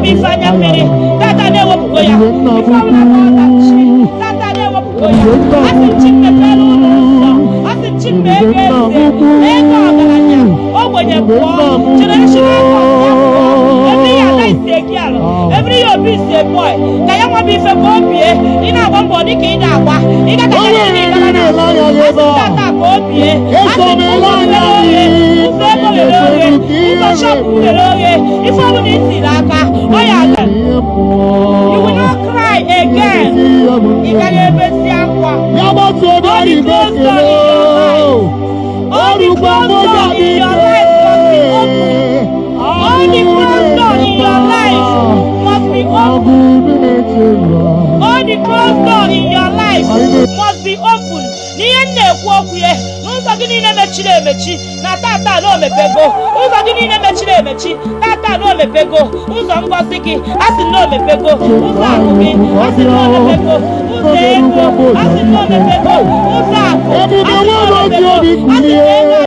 bụ ife anya mmiri, tata na-ewepụgo ya. Ife ọbụla bụ ọdachi, tata na-ewepụgo ya. Asị m chi mepere ụlọ ụzọ, asị m chi mee ego eze, mee ego ọgaranya, ogbenye pụọ, generational curse ya pụọ. Every year Ada is a girl, every year Obi is a boy. Ka ya nwa bụ ife ka o bie. Ị na-agba mbọ dịka ị na-agba, ị ga ka O nwere ndị na-ele anya gị ebe asị a. tata ka o bie. Asị m ụzọ ghere oghe, ụzọ ego ghere oghe, ụzọ shop ghere oghe, ife ọbụla i tiri aka, ọ ya aga. You will not cry again. Ị gaghị ebezi akwa. Ya gbatuo All the closed door in your life, all the closed door in your life must be open. All the closed door in your life must be open. All the closed door in your life must be open. N'ihe m na-ekwu okwu ya, n'ụzọ gị niile mechiri emechi, na tata na omepego. Ụzọ gị niile mechiri emechi, tata na omepego. Ụzọ ngọzi gị, asị na omepego. Ụzọ akụ gị, asị na omepego. Ụzọ ego, asị na omepego. Ụzọ akụ, asị na omepego. Asị na ego.